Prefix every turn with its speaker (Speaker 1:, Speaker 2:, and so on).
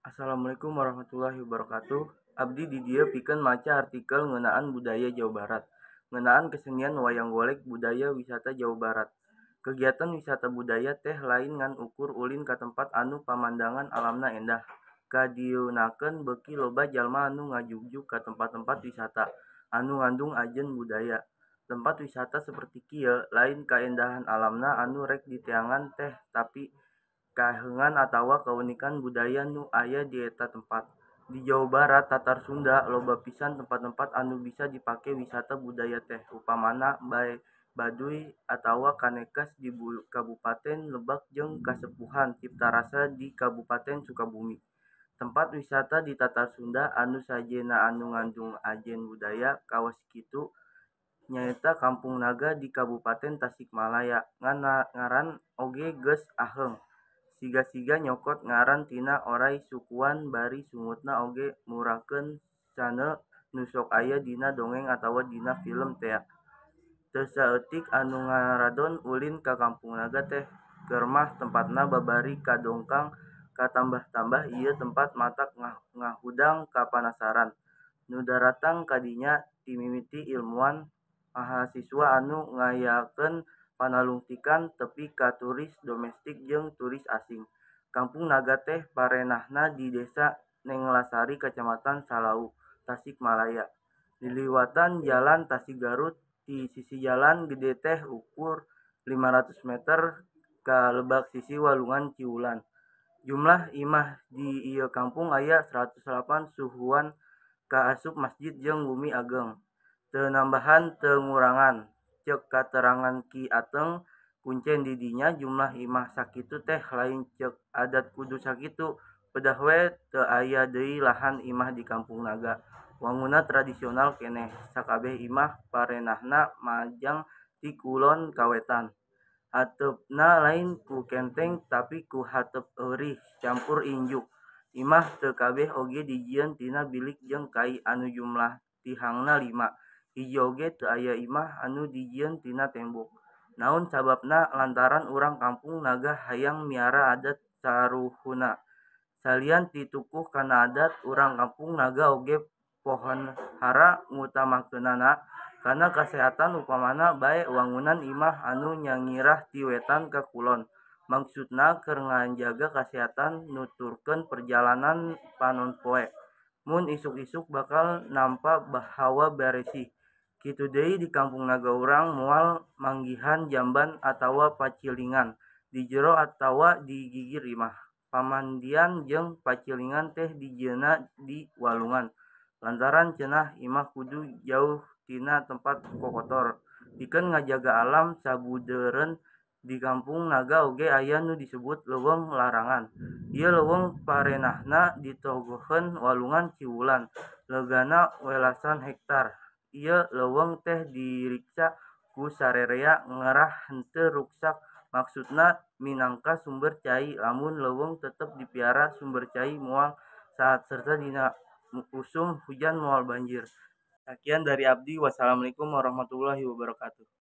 Speaker 1: Assalamualaikum warahmatullahi wabarakatuh. Abdi di dieu pikeun maca artikel ngeunaan budaya Jawa Barat. Ngeunaan kesenian wayang golek budaya wisata Jawa Barat. Kegiatan wisata budaya teh lain ngan ukur ulin ka tempat anu pamandangan alamna endah. Kadieunakeun beuki loba jalma anu ngajugjug ka tempat-tempat wisata anu ngandung ajen budaya. Tempat wisata saperti kieu lain kaendahan alamna anu rek diteangan teh tapi kaheungan atawa kaunikan budaya nu aya di eta tempat. Di Jawa Barat Tatar Sunda loba pisan tempat-tempat anu bisa dipake wisata budaya teh upamana bae Baduy atawa Kanekes di Kabupaten Lebak jeung Kasepuhan Ciptarasa di Kabupaten Sukabumi. Tempat wisata di Tatar Sunda anu sejenna anu ngandung ajen budaya kawas kitu nyaeta Kampung Naga di Kabupaten Tasikmalaya. Ngaran oge geus aheung. Siga-siga nyokot ngaran tina oray sukuan bari sungutna oge murakeun saneu nu sok aya dina dongeng atawa dina film tea. Teu saeutik anu ngaradon ulin ka Kampung Naga teh keur mah tempatna babari kadongkang katambah-tambah ieu tempat matak ngahudang kapanasaran. Nu daratang ka dinya ti mimiti ilmuan, mahasiswa anu ngayakeun panalungtikan tepi ka turis domestik jeung turis asing. Kampung Naga teh parenahna di Desa Neglasari, Kacamatan Salawu, Tasikmalaya. Liliwatan jalan Tasik-Garut ti sisi jalan gede teh ukur 500 meter ka lebak sisi Walungan Ciwulan. Jumlah imah di ieu kampung aya 108 suhuan kaasup masjid jeung bumi ageng. Teu nambahan teu ngurangan. Ceuk katerangan Ki Ateng kuncen di dinya jumlah imah sakitu teh lain ceuk adat kudu sakitu pedah we teu aya deui lahan imah di Kampung Naga. Wangunna tradisional keneh sakabeh imah parenahna majang ti kulon ka wetan. Hateupna lain ku kenteng tapi ku hateup eurih campur injuk. Imah teu kabeh oge dijieun tina bilik jeung kai anu jumlah tihangna 5. Hiji oge teu aya imah anu dijieun tina tembok. Naon sababna lantaran urang Kampung Naga hayang miara adat saruhuna. Salian ti tukuh kana adat, urang Kampung Naga oge pohonhara ngutamakeunana kana kasehatan upamana bae wangunan imah anu nyangirah ti wetan ka kulon. Maksudna keur ngajaga kasehatan nuturkeun perjalanan panon poe. Mun isuk-isuk bakal nampa hawa baresih. Kitu deui di Kampung Naga urang moal manggihan jamban atawa pacilingan di jero atawa di gigir imah. Pamandian jeung pacilingan teh dijieunna di walungan. Lantaran cenah imah kudu jauh tina tempat kokotor. Pikeun ngajaga alam sabudeureun di Kampung Naga oge aya nu disebut leuweung larangan. Ieu leuweung parenahna ditogoheun Walungan Ciwulan, legana welasan hektar. Ieu leuweung teh diriksa ku sarerea ngarah henteu ruksak maksudna minangka sumber cai lamun leuweung tetep dipiara sumber cai moal saat serta dina usum hujan moal banjir. Sakian dari abdi, wassalamualaikum warahmatullahi wabarakatuh.